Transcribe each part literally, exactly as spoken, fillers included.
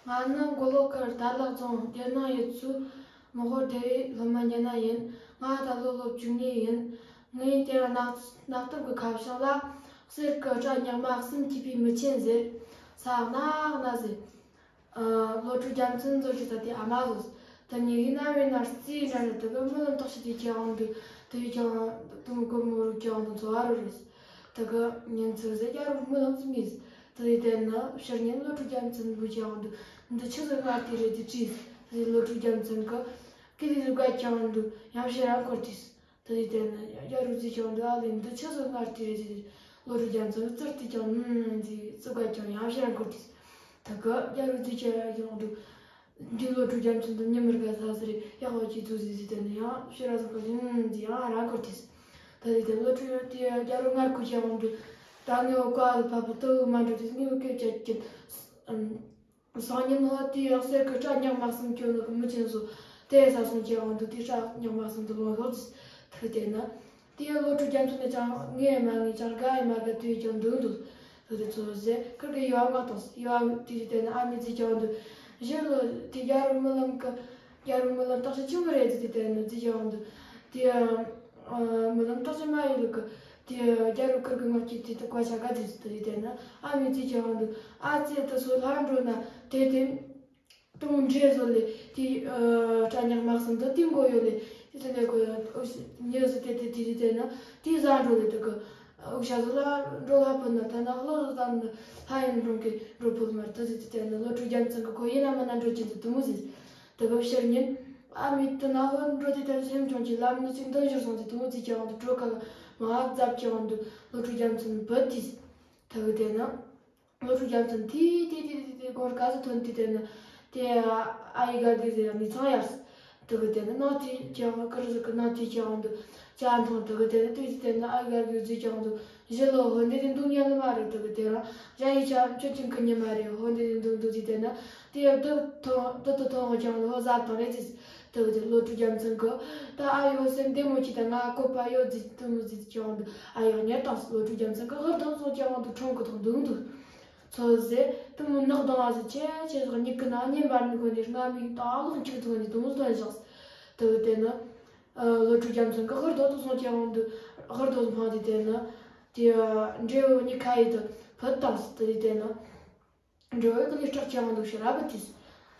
ང་ནི་མགོ་ལོག་ཁུལ་དར་ལག་རྫོང་སྡེ་ནང་ཡུལ་ཚོའི་མི་ཧོར་སྡེ་བའི་སློབ་མ་ཉི་ན་ཡིན། ང་ད་ལོ་ལོ་བཅུ་གཉིས་ཡིན། ངས་དེ་རིང་གནའ་གནའ་སྟོབས་ཀྱི་ཁ་བྱང་ལ་གསེར་གྱི་སྐྲ་ཉག་མ་གསུམ་གྱིས་པའི་མི་ཆེན་ཟེར། ས་གནག་གནག་ཟེར། ཨ། བློ་གྲོས་རྒྱལ་མཚན་ཚོ་གི་ས་དེ་ཨ་མ་ལོས། ད་ཉི་གི་ན་བའི་ན་རྩིས་འདྲ་རེད། དེ་གི་རྨི་ལམ་བརྟག་ཞིབ་དེ་ཁྱེད་དབང་དུ་དེ་བས་ཀྱང་དུ་མི་གོ་མོ་རུ་ཁྱེད་དབང་དུ་འཚོ་བ་རུ་རེད། དེ་གི་ཉིན་ཚེ་ཟེར་རྒྱ་རུ་རྨི་ལམ་ཙམ་ཡིན། དེ་ཡི་དེ་ནི་ཕྱིར་ཉིན་བློ་གྲོས་རྒྱལ་མཚན་བུ་ཁྱེད་དབང་དུ་འདི་ཆི་ཟིག་སྔར་དེ་རེད་དེ་དྲིས། དེ་བློ་གྲོས་རྒྱལ་མཚན་གི་ཀི་དེ་ཟིག་བཀའ་ཁྱེད་དབང་དུ་ཡང་ཕྱིར་རང་བསྐོར་དུས། དེ་ཡི་དེ་ནི་རྒྱ་རུ་རྩིས་ཁྱེད་དབང་དུ་ཨ་ལས་འདི་ཆི་ཟིག་སྔར་དེ་རེད་དེ་བློ་གྲོས་རྒྱལ་མཚན་གི་ཙིར་དེ་ཀྱང་ནི་འདི་ཙི་བཀའ་ཁྱེད་ཡང་ཕྱིར་རང་བསྐོར་དུས། དེ་གི་རྒྱ་རུ་རྩིས་ཁྱེད་དབང་དུ། འདི་བློ་གྲོས་རྒྱལ་མཚན་དུ་ཉི་མི་དགའ་ས་ཟེར་ཡག་པོ་ཅིག་ཐུག་ཟིག་ཟིག་དེ་ནི་ཡང་ཕྱིར་ར་ཟིག་གི་ལུང་འདི་ཡང་ར་འཁོར་ཏེ། ད་དེ་དེ་བློ་གྲོས་དེ་རྒྱ་རུ་ངར་ཁུ་ཅེ་འོང་དུ། ད་ངའི་འོ་ཀ་ལ་ཕ་ཕུ་ཏོ་མ་འགྲོ་དུས་ངའི་འོ་སྐད་ཆ་ཀྱི། སང་ཉིན་ཧོ་དེ་ཡང་གསེར་གི་སྐྲ་ཉག་མ་གསུམ་གྱོན་ནོ་གི་མི་ཆེན་ཚོ་དེ་ས་སོང་ཅེ་འོང་དུ་དེ་སྐྲ་ཉག་མ་གསུམ་དུ་ལོང་ཤོར་ཏེ། ད་དེ་ན། དེ་བློ་གྲོས་རྒྱ་མཚོ་ནས་ཀྱང་ངའི་མ་ངའི་ཀྱང་དགའ་ཡི་མ་དགའ་དུས་ཀྱང་འདུག་འདུག་དེ་དེ་ཚོ་ཟེར་ཁིར་གི་ཡོ་ཨ་ང་དང་ཡོ་ཨ་དེ་དེ་དེ་ན་ཨ་མའི་རྩིས་ཀྱང་འདུག་གཞི་ལོ་དེ་རྒྱ་རུ་རྨི་ལམ་གི་རྒྱ་རུ་རྨི་ལམ་བརྟག་ཞིབ་ཆེན་པོ་རེད་དེ་དེ་ན་རྩིས་ཀྱང་འདུག་དེ་རྨི་ལམ་བརྟག་ཞིབ་མ་ཡོད་ལུག་གི་དེ་རྒྱ་རུ་ཁིར་གི་ངོ་སྐྱེས་དེ་དེ་བཀའ་ཆ་ག་དེ་དེ་དེ་ན་ཨ་མའི་རྩིས་ཀྱང་འདུག་ཨ་ཙེ་དེ་ཚོ་ལྷ་འགྲོ་ན་དེ་དེ། དུང་འདྲེ་བཟོ་ལེ་དེ། སྐྲ་ཉག་མ་གསུམ་དུ་དེ་མགོ་ཡོད་ལེ་དེ་དེ་ནས་གོ་ཡོད། ཉེ་ཟི་དེ་དེ་དེ་དེ་དེ་ན་དེ་ཟ་འགྲོ་ལེ་དུ་གི་འུག་ཤ་ཟི་ལ་འགྲོ་ལ་ཕུ་ན་ད་ན་ལོ་ཟི་ད་ན་ལྷ་ཡིན་འགྲོ་གི་འགྲོ་ཕུ་མར་དུ་ཟི་དེ་དེ་ན་བློ་གྲོས་རྒྱལ་མཚན་གི་གོ་ཡིན་ན་མིན་ན་འགྲོ་གྱིན་དུ་དུ་མོ་ཟི་དུ་གི་ཕྱིར་ཉིན་ཨ་མི་དུ་ན་ཧོ་འགྲོ་དེ་དེ་སེམས་ཆུང་གི་ལམ་ནི་ཅིག་འདི་བཞུར་སོང་དེ་དུ་མོ་ཟི་ཀྱང་དུ་གྲོ་ཁ་ལ་མ་ཨ་ཛབ་ཀྱང་དུ་བློ་གྲོས་རྒྱལ་མཚན་བུ་དེ་དུ་གི་དེ་ན། བློ་གྲོས་རྒྱལ་མཚན་དེ་དེ་དེ་དེ་དེ་སྒོར་ག་ཚོད་ཐོན་དུས་དེ་ནི་དེ་ཨ་ཡི་ག་གི་ཟེར་ཡང་མི་ཚང་ཡར་དུ་གི་དེ་ནི་ནང་དེ་ཀྱང་ཀི་རི་ཟི་གི་ནང་དེ་ཀྱང་འདུག་ཅ་མཐོང་དུ་གི་དེ་ནི་དུས་དེ་ནི་ཨ་ཡི་ག་གི་རྫི་ཀྱང་འདུག་གཞི་ལོ་ཧོ་འདི་དེ་འདུག་ཉན་ནི་མ་རེད་དུ་གི་དེ་རང་ཞ་ཡི་ཆ་མཆོད་ཅིང་གི་ཉི་མ་རེད། ཧོ་འདི་དེ་འདུག་འདུག་དེ་དེ་ནི་དེ་ཡ་དུ་ཐོང་དུ་དུ་ཐོང་ཀྱང་ལོ་ཟ་དང་རེད་ཅིས་དུ་གི་དེ་བློ་གྲོས་རྒྱལ་མཚན་གི་ད་ཨ་ཡོ་སེམས་བདེ་མོ་ཅིག་ད་ང་བཀོད་པ་ཡོད་ཟིག་དུ་མོ་ཟིག་ཀྱང་འདུག་ཨ་ཡོ་ཉེར་དང་བློ་གྲོས་རྒྱལ་མཚན་གི་ཧུར་དང་སོང་ཀྱང་འདུག་ཁྲོང་གི་ཐོག་འདུག་འདུག་ཚོད་ཟེར་དུ་མོ་ནག་གདོང་བ་ཟེར་ཆེ་ཆེ་ཟེར་མྱིག་གི་ནང་བརྙན་འབར་ནི་གོ་ནས་རྔ་མའི་ཏང་ལོག་འཁྱུག་ཐུག་ནས་དུ་མོ་སྟོན་བཞག་དུ་དེ་ནི་བློ་གྲོས་རྒྱལ་མཚན་གི་ཧུར་དོ་དུ་སོང་ཀྱང་འོང་དུ་ཧུར་དོ་དུ་འཕངས་ཏེ་དེ་ནི་དེ་འབྲས་བུ་གཉིས་ཁ་ཡི་དུ་ཕུད་བཏང་སི་དུ་དེ་དེ་ནི་འབྲས་བུ་གི་ལས་སྐྲག་ཀྱང་འོང་དུ་ཤི་ར་བུ་དུས།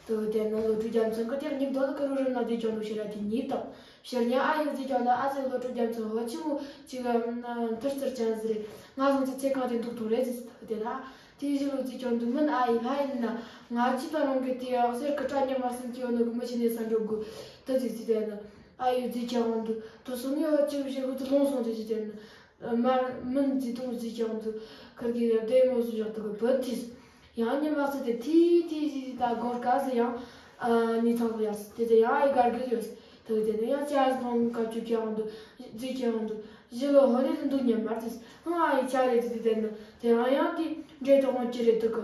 དེ་བས་དེ་ནི་བློ་གྲོས་རྒྱལ་མཚན་གྱི་དེ་གཉིས་རྡོ་ལ་ཀི་རུ་རི་ན་དེ་ཀྱང་འདུག་ཕྱིར་ར་དེ་གཉིས་དང་། ཕྱིར་ཉིན་ཨ་ཡི་རྫི་ཀྱང་ན་ཨ་ཙེ་བློ་གྲོས་རྒྱལ་མཚན་ཧོ་ཆི་མོ་ཅིག་མཐུར་རྩེར་ཅན་ཟེར། ང་སོང་ཚེ་ཚེ་གང་དེ་འདུག་ཐོང་རེད་ཟེར། དེ་ན་དེ་བཞི་ལོ་རྫི་ཀྱང་འདུག་མིན་ཨ་ཡི་ལྷ་ཡིན་ན་ང་ཅི་ད་རུང་གི་དེ་གསེར་གི་སྐྲ་ཉག་མ་གསུམ་གྱི་ཡོད་ནོ་གི་མི་ཆེ་ནས་ས་འགྲོ་དགོས་དེ་ཟེར་ཟེར། དེ་ན་ཨ་ཡི་རྫི་ཀྱང་འདུག་དུ་སོང་ངས་ཧོ་ཅི་བཞི་ཧུ་དུ་ལོང་སོང་ཟེར་ཟེར། དེ་ན་མར་མིན་རྫི་དུང་རྫི་ཀྱང་འདུག་ཁིར་གི་བདེ་མོ་སུ་བཞག་དུ་གི་བུ་དུས། ཡང་ཉི་མ་ཚེ་དེ་ཐི་ཐི་ཟི་ཟི་ད་སྒོར་ག་ཟི་ཡང་ཨ་ནི་ཚང་གི་ཡང་དེ་དེ་ཡང་ཨ་ཡི་གར་གི་ཡོད། དེ་དེ་ནི་ཡང་ཅ་ཟི་ཐོང་ག་ཅུ་ཀྱང་འདུག་རྫི་ཀྱང་འདུག་གཞི་ལོ་ཧོ་ནི་དེ་འདུག་ཉི་མར་དུས་ཨ་ཨ་ཡི་ཅ་རེད་དེ་དེ་ནི་དེ་རང་ཡང་དེ་འདྲེ་དོ་ཧོ་ཅི་རེད་དུ་གི་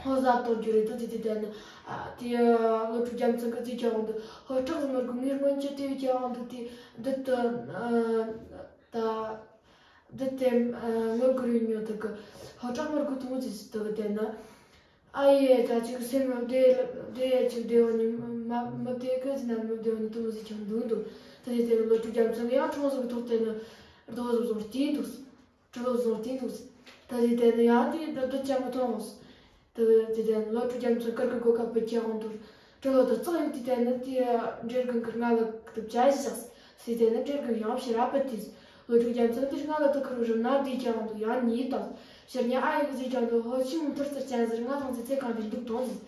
ཧོ་ཟ་དོ་ཅུ་རེད་དུ་དེ་དེ་དེ་ནི་ཨ་དེ་ཨ་བློ་གྲོས་རྒྱལ་མཚན་གི་རྫི་ཀྱང་འདུག་ཧོ་སྐྲག་ཟི་མར་གི་ངེར་མོན་ཅི་དེ་ཀྱང་འདུག་དེ་འདི་དུ་ཨ་ད། འདི་དེ་ངོ་དགུ་རིང་ཉོ་དུ་གི་ཧོ་ཀྲག་མར་གུ་དུང་ཟིག་དུ་གི་དེ་ན། ཨ་ཡེ་ད་ཅིག་སེམས་མི་བདེ་བདེ་ཅིག་བདེ་བ་ནི་མ་མི་བདེ་གི་ཟིན་ན་མི་བདེ་བ་ནི་དུང་ཟིག་ཀྱང་འདུག་འདུག་དེ་ནས་དེ་ནི་བློ་གྲོས་རྒྱལ་མཚན་ཡང་ཁྲོང་ཟིག་གི་ཐོག་དེ་ནི་རྡོ་ཟིག་བཟུང་སྟེ་འདུག་གྲི་ལོ་བཟུང་སྟེ་འདུག་ད་དེ་དེ་ནི་ཡང་དེ་འདི་འདི་ཅང་མི་མཐོང་ངོ་། དེ་དེ་དེ་ནི་བློ་གྲོས་རྒྱལ་མཚན་དཀར་གི་སྒོ་ཁ་བུད་ཀྱང་འདུག་གྲི་ལོ་དུ་གཙང་ཡུག་དེ་དེ་ནི་དེ་འདྲེ་རྒན་གི་རྔ་ལ་དུ་བྱ་ཞིག་བཞག་སི་དེ་ནི་འདྲེ་རྒན་ཡང་ཕྱི་ར་བུད་དུས། བློ་གྲོས་རྒྱལ་མཚན་དེ་རྔ་ལ་དུ་ཁུར་རུ་ན་དེ་ཀྱང་འདུག་ཡང་ཉིད་དང་། ཕྱིར་ཉིན་ཨ་ཡི་གི་ཟས་ཀྱང་འདུག་ཧོ་ཆིང་མཐུར་ཚུར་ཅན་ཟེར་ང་ཐང་ཚེ་ཚེ་གང་དེ་འདུག་དོང་ཟིག་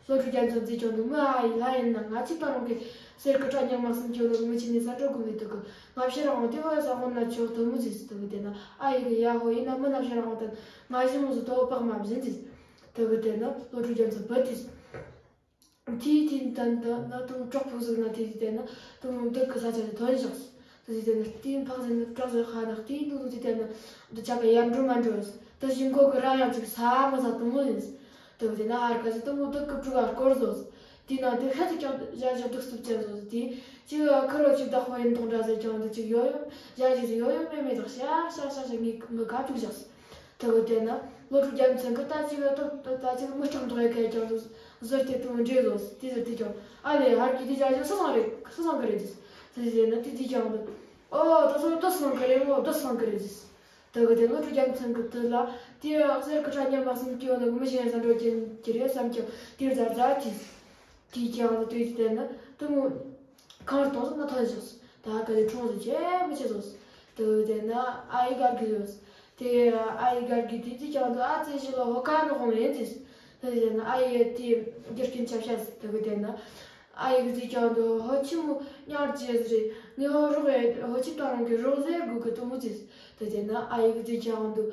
བློ་གྲོས་རྒྱལ་མཚན་ཟས་ཀྱང་འདུག་མི་ཨ་ཡི་ལྷ་ཡིན་ན་ང་གཅིག་པ་རང་གི་གསེར་གི་སྐྲ་ཉག་མ་གསུམ་གྱི་ལོ་མི་ཆེ་ནི་ས་འགྲོ་དགོས་ལེ་དུ་གི་ང་ཕྱིར་རང་དེ་ཧོ་ཡ་ས་ཧོ་ན་ཆོག་དུ་མུ་ཟིག་དུ་གི་དེ་ན་ཨ་ཡི་གི་ཡ་ཧོ་ཡིན་ན་མི་ན་ཕྱིར་རང་དུ་ང་ཞི་མུ་ཟིག་དོ་བག་མ་བཞིན་ཟིག་དུ་གི་དེ་ན་བློ་གྲོས་རྒྱལ་མཚན་བུད་དུས། དེའི་དུས་ད་ད་ད་དུང་བྲག་ཕུག་ཟིག་ན་དེ་དུས་དེ་ན་དུང་བདུད་ཀྱི་ས་ཆ་དེ་ཐོན་བཞག་དེ་དུས་དེ་ན་རྟེན་འཕགས་ཟིན་ནི་བྲག་ཟིག་ཧ་ན་རྟེན་དུ་དུ་དུས་དེ་ན་འདི་ཆ་ག་ཡར་འགྲོ་མ་འགྲོ་ཟིག་དེ་བཞིན་གོ་གི་ར་ཡང་ཅིག་ས་མ་ས་དུང་མོ་ཡིན་ཟིག་དེ་དུས་དེ་ན་ཨར་ཀ་ཟིག་དུང་མོ་བདུད་ཀྱི་བྲུ་བ་སྐོར་ཟོ་ཟིག་དེ་ན་དེ་ཁ་ཅིག་ཀྱང་ཞ་ཞ་བདུད་སུབ་ཅན་ཟོ་ཟིག་དེ་ཅིག་ཁ་རོ་ཅིག་བདག་པོ་ཡིན་དོང་འདྲ་ཟེར་ཀྱང་དེ་ཅིག་ཡོ་ཡོ་ཞ་ཞིག་ཟིག་ཡོ་ཡོ་མེ་མེ་དག་ཤ་ཤ་ཤ་ཤ་ངའི་མི་ཁ་བཅུག་བཞག་ཟིག་དེ་གི་དེ་ན་བློ་གྲོས་རྒྱལ་མཚན་གི་ད་ཅིག་ད་ད་ཅིག་མི་སྐྲག་མདོག་ཡ་གས་ཀྱང་དུ་ ཟུར་དེ་དུ་འདྲེ་བཟོ་དེ་ཟུར་དེ་ཀྱང་ཨ་ལས་ཧར་གྱི་དེ་ཅག་ཅག་སུ་སང་རེད། སུ་སང་གི་རེད་ཟེར། དེ་ཟེར་ན་དེ་དེ་ཀྱང་འདུག་ཨོ་ད་སོ་ད་སང་གི་རེད་མོ་ད་སང་གི་རེད་ཟེར། དེ་གི་དེ་ལོ་དྲུག་རྒྱལ་མཚན་གི་དུ་ལ་དེ་གསེར་གི་ཁྲ་ཉམས་མ་སུམ་ཀྱི་འོ་ན་མི་གཞན་ས་འགྲོ་ཀྱི་རེད་བསམ་ཀྱང་དེར་ཛར་ཛར་དེ། དེའི་རྒྱང་དུ་སྟོད་ཀྱི་དེ་ནི་དུ་མོ། ཁང་རྟོགས་སུ་ན་ཐོན་ཞོག་ད་ག་ལེ་ཁྲོང་དུ་ཆེ་མི་ཆེ་སོ། དུ་དེ་ན་ཨ་ཡི་གར་གི་ཡོད། དེ་ཨ་ཡི་གར་གི་དེ་དེ་རྒྱང་དུ་ཨ་ཙེ་ཞི་ལ་ཧོ་ཀ་ནོ་ཧོང་ཡིན་ཟིས། དུ་དེ་ན་ཨ་ཡི་དེ་རྒྱུ་རྐྱེན་ཆ་བྱ་ཟིས། དུ་དེ་ན་ཨ་ཡི་གི་དེ་རྒྱང་དུ་ཧོ་ཆི་མོ་ཉར་ཅེས་རེད། ངས་ཧོ་རོགས་ཡེ་ཧོ་ཆི་ཏང་རང་གི་རོགས་ཟེར་དགོས་གི་དུ་མོ་ཟིས། དུ་དེ་ན་ཨ་ཡི་གི་དེ་རྒྱང་དུ་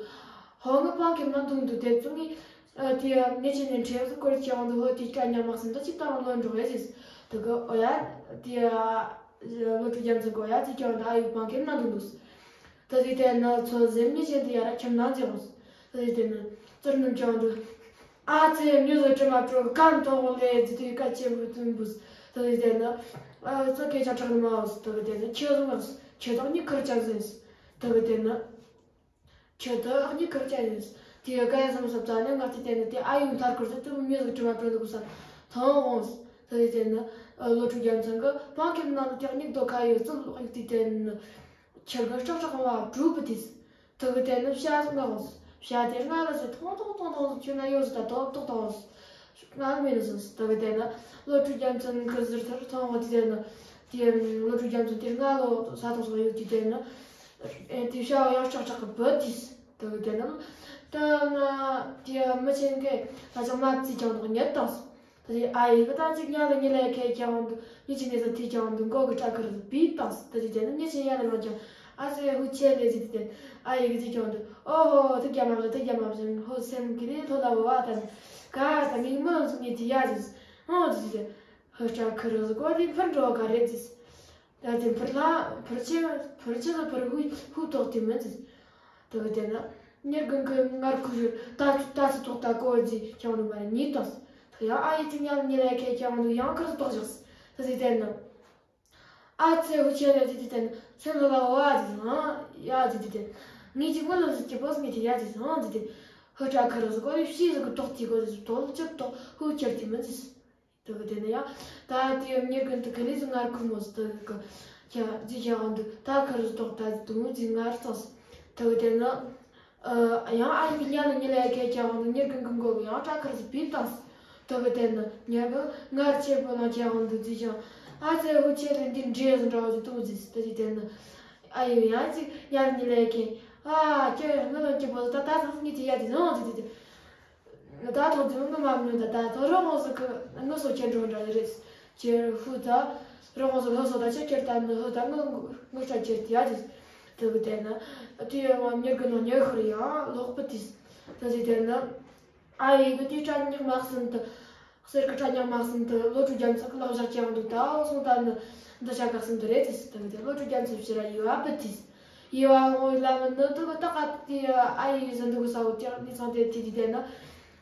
ཧོ་ངི་པང་ཁེམ་ན་དུང་དུ་དེ་ཙུང་ངི། ཨ་དེ་ཡ་ཉེ་ཆེ་ནས་འཕྲལ་དུ་སྐོར་ཅི་ཡང་འདུག་ཧོ་དེ་སྐྲ་ཉམས་མ་སུམ་དུ་ཅིག་ཏང་ལོན་འགྲོ་བས་ཟིས། དེ་གི་ཨོ་ཡ་དེ་ཡ་ལོ་དྲུག་རྒྱལ་མཚན་གི་ཨོ་ཡ་ཅིག་ཀྱང་འདུག་ཨ་ཡུ་བང་ཁེམ་ན་འདུག་འདུག་དེ་ཟིག་དེ་ནི་ཚོ་ཟེར་མི་ཆེན་དེ་ཡ་ར་ཁྱིམ་ནང་ཅི་ཧོ། དེ་ཟིག་དེ་ནི་ཙུར་ནུབ་ཀྱང་འདུག་ཨ་ཙེ་མྱི་ཟོ་དྲི་མ་དྲོ་ཀམ་ཐོག་ལས་ཟིག་དེ་ཀ་ཅེ་བུ་དུན་བུས། དེ་ཟིག་དེ་ནི་ཨ་ཙོ་སྐད་ཆ་དྲག་ནི་མ་ཧོ། དེ་གི་དེ་ནི་ཁྱེད་ཟོ་ངག་ཁྱེད་དག་ནི་ཁུར་ཅག་ཟིན། དེ་གི་དེ་ནི། ཁྱོད་དུ་ཨག་ཉིད་ཁུར་ཅན་ཡིན། དེ་ག་ཡ་བསམ་བསམ་ཙ་ནས་ང་ཚོས་བལྟས་ནས་དེ་ཨ་ཡུ་མཐར་འཁོར་ཟེར་དུ་མྱི་ཟིག་དྲི་མ་དྲོ་འདུག་བསམ་ཐང་འོང་། དེ་ལས་བལྟས་ནས་ལོ་དྲུག་རྒྱལ་མཚན་གི་བང་ཁེམ་ནང་དུ་དེ་གཉིས་སྡོད་ཁ་ཡོད་ཚུལ་ལོག་ཡུག་དེ་བལྟས་ནས་ཁྱེར་གི་ཀྲག་ཀྲག་འོང་བ་གྲུབ་པ་དེས། དེ་གི་བལྟས་ནས་བྱ་ཟིག་ང་འོང་། བྱ་དེ་ང་ལ་ཟེར་ཐོང་ཐོང་ཐོང་ཐོང་ཁྱོད་ན་ཡོད་ཟེར་ད་དོག་དོག་དང་འོང་། ང་ལ་མེད་ནི་ཟིག་དེ་གི་བལྟས་ནས་ལོ་དྲུག་རྒྱལ་མཚན་གི་ཟུར་ཐར་ཐང་འོང་དེ་བལྟས་ནས་དེ་ལོ་དྲུག་རྒྱལ་མཚན་དེ་ང་ལོ་ས་ཐོག་སོང་ཡོད་དེ་བལྟས་ནས། ཨེ་དེ་བྱ་བ་ཡང་ཀྲག་ཀྲག་གི་བུ་དེས། དེ་གི་དེ་ནི་ད་ང་དེ་མི་ཆེན་གི་ད་ཅང་མ་བརྩིས་ཀྱང་འདུག་ཉལ་བཏང་སོང་། དེ་ཨ་ཡི་གི་ད་ཅིག་ཉལ་ལ་ཉལ་ལ་ཁད་ཀྱང་འདུག་ཉི་ཆི་ནས་ས་དེ་ཀྱང་འདུག་མགོ་གི་སྐྲ་ཁུར་ཟིག་བུས་བཏང་སོང་། དེ་དེ་དེ་ནི་ཉི་ཆི་ཡ་ལ་མ་ཀྱང་ཨ་ཟེ་ཧུ་ཆེ་ལེ་ཟིག་དེ་ཨ་ཡི་གི་ཅིག་ཀྱང་འདུག་ཨོ་ཧོ་དེ་རྒྱ་མ་བཞིན་དེ་རྒྱ་མ་བཞིན་ཧོ་སེམས་ཀྱི་རེ་ཐོ་ལ་བ་བ་ད་ནི་ག་ད་ངའི་མི་ལ་ཚུགས་ངེས་དེ་ཡ་ཟིག་ཨོ་དེ་དེ་དེ་ཧུ་སྐྲ་ཁུར་ཟིག་གོ་དེ་ཕར་འགྲོ་ག་རེད་ཟིག་ད་དེ་ཕུར་ལ་ཕུར་ཆེ་ཕུར་ཆེ་ལ་ཕུར་ཧུ་ཧུ་ཐོག་དེ་མིན་ཟིན། དེ་གི་དེ་ན་ཉེར་དགུན་གི་ངར་ཁུ་ཞུ་ད་ད་ཚི་ཐོག་ད་གོ་ཟི་ཁྱང་ལུ་མ་རེ་ཉིད་དོ། དེ་ཡང་ཨ་ཡི་ཅི་ཉམ་ཉེ་ལ་ཁེ་ཁྱང་ལུ་ཡང་ཁུ་ཐོག་བཞག་དེ་གི་དེ་ན་ཨ་ཚེ་ཧུ་ཆེ་ལ་ཟི་དེ་དེ་ན་སེམས་ལ་ལ་བ་ཟི་ཧང་ཡ་ཟི་དེ་དེ་ངི་ཅི་མོ་ལ་ཟི་ཅི་བོ་ཟི་ངི་དེ་ཡ་ཟི་ཧང་ཟི་དེ་ཧུ་ཁྲ་ཁུ་རུ་ཟི་གོ་རི་ཤི་ཟི་གི་ཐོག་དེ་གོ་ཟི་དོ་ལ་ཅི་ཐོག་ཧུ་ཁྱེར་དེ་མིན་ཟི། དེ་གི་དེ་ནི་ཡང་ད་དེ་ཉེར་དགུན་དུ་ག་ལེ་ཟི་ངར་ཁུ་མོ་ཟི་དེ་གི་ཁྱ་ཟི་ཁྱ་གང་དུ་ད་ཁུ་རུ་ཟི་ཐོག་ད་ཟི་དུ་མོ་ཟི་ངར་ཙོག་ཟི། དེ་གི་དེ་ནི་ཡང་ཨ་ཡི་གི་ཉ་ནི་ཉི་ལ་ཡ་ཁྱ་ཁྱ་གང་དུ་ཉེར་དགུན་གི་མགོ་གི་ཡང་ཁྲ་ཁུ་རུ་ཟི་བིབ་བཏང་ཟི། དེ་གི་དེ་ནི་ཉ་གི་ངར་ཆེ་པོ་ལ་ཁྱ་གང་དུ་ཟི་ཁྱ་ཨ་ཙེ་ཧུ་ཆེ་ལེ་འདི་འདྲེ་ཟི་འདྲ་བ་ཟི་དུ་མོ་ཟི་ཟི། དེ་གི་དེ་ནི་ཨ་ཡི་ཡང་ཅིག་ཉ་ནི་ཉི་ལ་ཡ་ཁྱ་ཨ་ཁྱོད་ང་ལ་ཁྱི་པོ་ཟི་ད་ད་ད་ངི་ཅི་ཡ་ཟི་ཟི་ཟི་ཟི། ད་ཐོག་དེ་མི་མ་མྱོང་ད་ད་ཐོག་རི་བོང་སོགས་ཀྱི་ངུ་སོགས་ཁྱེར་འགྲོ་འདྲ་རེད། ཁྱེར་ཧུ་ད་རི་བོང་སོགས་ལྷོ་སོགས་ད་ཁྱེར་ཁྱེར་ད་ནི་ཧུ་ད་ངུ་ངུ་སྐྲ་ཁྱེར་དེ་ཡ་དེ་དེ་གི་དེ་ན་དེ་ཡ་མ་མྱུར་གི་ནང་ཉལ་ཁུར་ཡང་ལོག་པ་དེ་དེ་དེ་དེ་ན་ཨ་ཡི་གི་དེ་སྐྲ་ཉག་མ་གསུམ་དུ་གསེར་གི་སྐྲ་ཉག་མ་གསུམ་དུ་ལོ་དྲུག་རྒྱལ་མཚན་གི་ལག་བཞག་ཀྱང་འདུག་ད་འོ་སོང་ད་ནི་འདི་ཞག་ག་གསུམ་དུ་རེད་དེ་དེ་གི་དེ་ལོ་དྲུག་རྒྱལ་མཚན་ཕྱིར་ར་ཡི་བ་པི་དེ། ཡེ་བ་འོང་ལ་མི་ནི་དུ་གི་ཏག་ག་དེ་ཨ་ཡི་ཟིན་དུ་གི་ས་འོ་ཀྱག་ནི་ཚང་དེ་དེ་དེ་དེ་ན་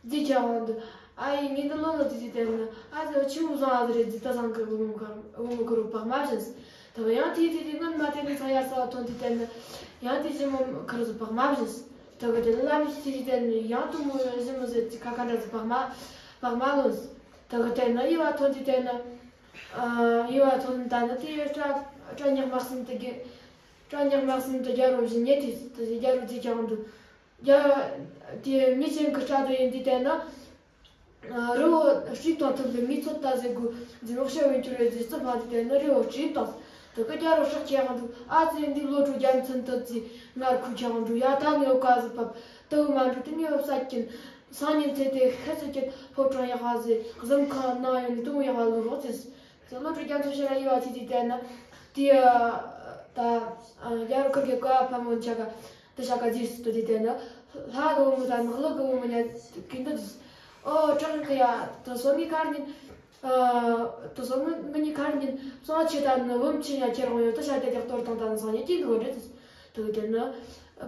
རྫི་ཀྱག་འོང་དུ་ཨ་ཡི་ངེ་འདི་ལོ་ལ་དེ་དེ་དེ་ན་ཨ་ཟེ་ཆི་མོ་བཟང་ཨ་ཟེ་རེ་རྫི་ད་ཚང་གི་བུ་མོ་གར་བུ་མོ་གུ་རུ་བག་མ་བཞིན་དུ་གི་ཡང་དེ་དེ་དེ་ངན་མ་དེ་ནི་ཚང་ཡར་ས་ཐོན་དེ་དེ་ན་ཡང་དེ་ཞི་མོ་གུ་རུ་བག་མ་བཞིན་དུ་གི་དེ་ལ་མི་ཞི་དེ་དེ་ན་ཡང་དུ་མོ་ཞི་མོ་ཟེ་ཅི་ཁ་ཁ་འདྲ་ཟེ་བག་མ་བག་མ་ལོན་དུ་གི་དེ་ན་ཡེ་བ་ཐོན་དེ་དེ་ན་ཨ་ཡེ་བ་ཐོན་ད་ནི་དེ་སྐྲ་སྐྲ་ཉག་མ་གསུམ་དེ་གི་སྐྲ་ཉག་མ་གསུམ་དུ་རྒྱལ་རོ་བཞིན་ཉེ་དུས་དུ་རྒྱལ་རོ་རྫི་ཀྱང་འདུག་རྒྱལ་དེ་མི་ཆེན་གི་སྐྲ་དུ་ཡིན་དུས་བལྟས་ན། རི་བོ་སྤྲིན་དང་ཐུབ་ལ་མི་ཚོད་ལྟ་ཟེར་དགོས་འཛིན་ལོག་ཤ་བོན་གྱུར་བའི་རྫི་རྩི་ཕ་དུ་བལྟས་ན་རི་བོ་སྤྲིན་དང་དུ་གི་རྒྱལ་རོ་སྲེག་ཀྱང་འདུག་ཨ་ཙི་འདི་ལོ་དྲུག་རྒྱལ་མཚན་དུ་རྫི་ངར་ཁུ་ཀྱང་འདུག་ཡ་ད་ངའི་བཀའ་ཟིག་བབ་དུ་མ་འགྲོ་དུ་ངའི་བབ་ས་ཀྱིན་སང་ཉིན་ཚེ་དེ་ཤ་ཚུ་ཀྱི་ཕོ་བྲང་ཡག་པ་ཟེ་གཟིམ་ཁང་ནང་ཡོད་ནི་དུ་མོ་ཡག་པ་ལུ་རོགས་ཟེར། ལོ་དྲུག་རྒྱལ་མཚན་ཕྱིར་ར་ཡེ་བ་ཚིག་དེ་བལྟས་ན། དེ་ད་རྒྱལ་རོ་ཁུར་གི་བཀའ་ཕ་མོ་ཆ་ག་དེ་ཆ་ག་རྫིས་སུ་དེ་བལྟས་ན། ལྷ་གི་བུ་མོ་དང་ནག་ལོ་གི་བུ་མོ་ཉ་གིན་དུ་རྫིས། ཨོ་དྲག་གི་ཡ་དུ་སོ་ནི་ཁར་ཉིན། དུ་སོ་ནི་ངི་ནི་ཁར་ཉིན་སོང་ཆེ་ད་ནི་བུམ་ཆེ་ཉ་ཁྱེར་འོང་ཡོད་དུ་ཤ་དེ་དེ་གཏོར་དང་ད་ནི་སང་ཉིན་གྱིན་དུ་འོ་འདྲེ་རྫིས། དུ་བལྟས་ན།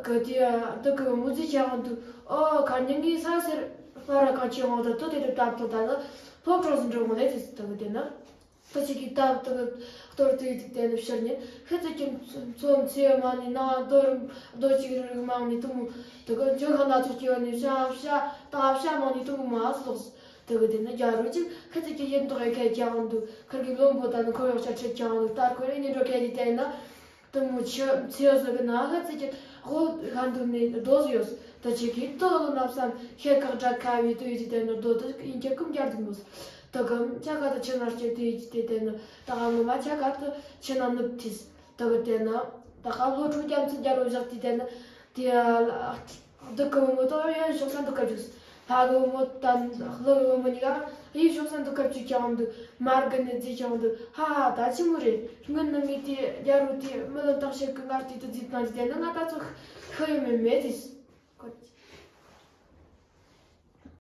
གི་དེ་དུ་གི་བུ་མོ་རྫིས་ཀྱང་འདུག་ཨོ་ཁར་ཉིན་གི་ས་སེར་ཕ་ར་གང་ཆེ་འོང་ད་དུ་དེ་དེ་བཏབ་དང་ད་ནི་ཕོ་བྲང་སུ་འགྲོ་འོང་ལེ་རྫིས་དུ་བལྟས་ན། ད་ཅིག་གིས་སྟབས་དུ་གཏོར་དུས་དུས་དེ་ནི་ཕྱིར་ཉིན་ཤི་ཚུལ་གྱི་མཚོ་མཚེའུ་མ་ནི་ན་རྡོ་རྡོ་ཅིག་རི་རི་མང་ནི་དུ་མོ་དུ་གི་ལྗོན་ཤིང་སྣ་ཚོགས་སྐྱེ་བ་ནི་བྱ་བྱ་ད་བྱ་མང་ནི་དུ་མོ་མ་སོགས་ དེ་གི་དེ་ནི་རྒྱ་རུ་ཅིག་ཁ་ཚིག་གི་ཡིན་མདོག་ཡ་ཁ་ཀྱང་འདུག་ཁར་གི་བློན་པོ་དང་ནི་ཁོ་ཡོག་ཆ་ཁྲིད་ཀྱང་འདུག་ལྟར་ཁོ་རེ་ཉིན་འགྲོ་ཁ་གི་དེ་ན། དུ་མོ་ཆུ་ཚེ་ཟོ་གི་ན་ཁ་ཚིག་གི་འོ་ག་འདུག་ནི་རྡོ་ཟི་ཡོད། དུ་ཅིག་གི་དུ་ལོ་ན་བསམ་ཤེ་ཁག་དྲག་ཁ་བའི་དུ་ཡི་ཅི་དེ་ནི་རྡོ་དུ་ཡིན་ཁྱེད་ཀུན་རྒྱར་འདུག་མོ། དུ་གམ་ཆ་ག་དུ་ཆུ་ནར་སྐྱེ་དུ་ཡི་ཅི་དེ་དེ་ནི་ད་ག་ངོ་མ་ཆ་ག་དུ་ཆུ་ན་ནུབ་ཐིས། དེ་གི་དེ་ན་ད་ག་ལོ་དྲུག་རྒྱ་མཚོ་རྒྱལ་པོ་བཞག་དེ་དེ་ན་དེ་ཡ་སྡུག་གི་བུ་མོ་དང་ཡོན་ཤོག་ས་འདུག་ག་བཅུག་ལྷ་གི་བུ་མོ་དང་ཀླུ་གི་བུ་མོ་གཉིས་ཀ་ཡི་ཤོག་ས་འདུག་ག་བཅུག་ཀྱང་འདུག་མར་གི་ནི་རྫི་ཀྱང་འདུག་ཧ་ཧ། ད་ཆི་མོ་རེད། སྔོན་ནི་ངས་དེ་རྒྱལ་པོ་དེ་མི་ལོ་བཏང་ཤེས་གི་ངར་དེ་དུ་རྫི་བཏང་དེ་དེ་ན་ང་ད་ཚོ་ཤི་ཡོད་མེད་མེད་དེ།